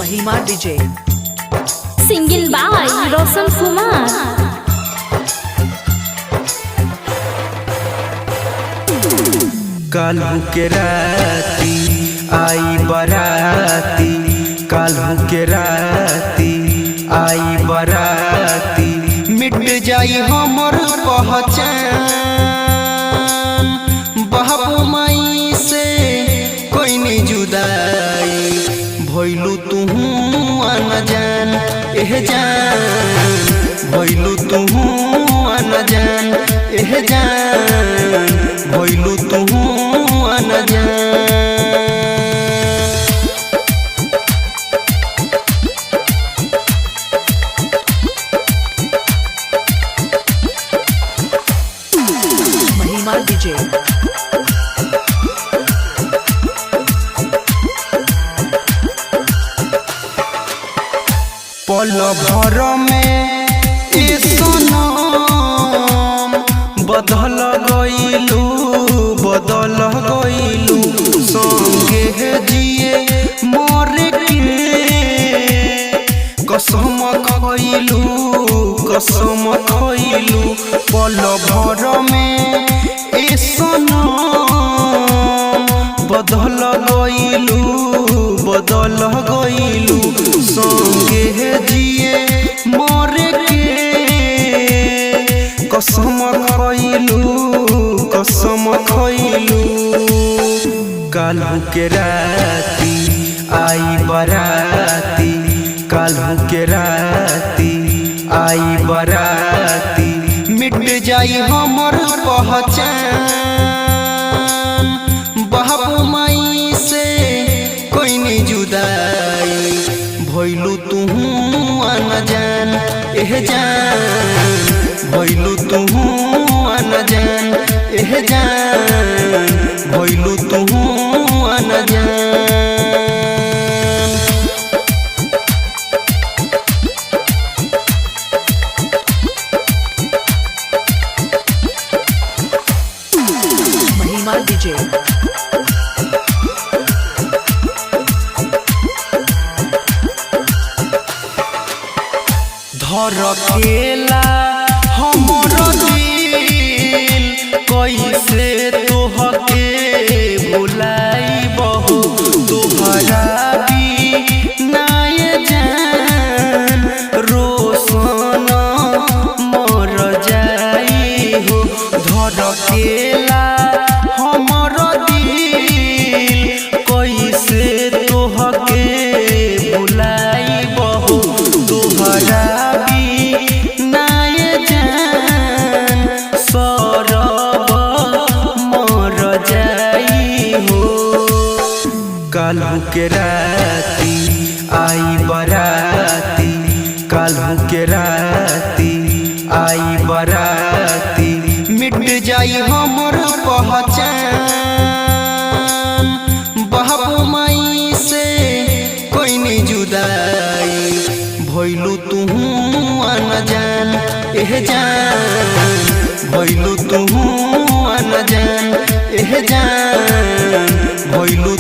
Mahima DJ. Singing by Roshan Kumar. काल्हू के राती आई बराती, काल्हू के राती आई बराती, मिट जाई हमर पहचान। बाबू माई से कोई नहीं जुदाई, भइलू तुहू अनजान एह जान, भइलू तुहू अनजान एह जान, भइलू तुहू अनजान। Mahima DJ. पल भर में ए सनम बदल गइलू, बदल गइलू, संगे जिए मरे के कसम खइलू, कसम खइलू। पल भर में ए सनम बदल गइलू, बदल गइलू, संगे जिए मरे के कसम खइलू, कसम खइलू। काल्हू के राती आई बराती, काल्हू के राती आई बराती, मिट जाई हमर पहचान। बाबू माई से कोई नहीं जुदाई, भइलू तुहू अनजान एह जान, भइलू तुहू अनजान एह जान, भइलू तुहू अनजान। Mahima DJ. धरकेला हमर दिल कैसे तोहके भुलाइबहु, तोहरा बिना ये जान रोशन मर जाइहो। धरकेला हमर दिल कैसे तोहके भुलाइबहु, तोहरा बिना ये जान सरब मर जाइहो। काल्हू के राती आई बराती, काल्हू के राती आई बराती, मिट जाई हमर पहचान। बाबू माई से कोई नहीं जुदाई, भइलू तुहू अनजान एह जान, भइलू तुहू अनजान एह जान, भइलू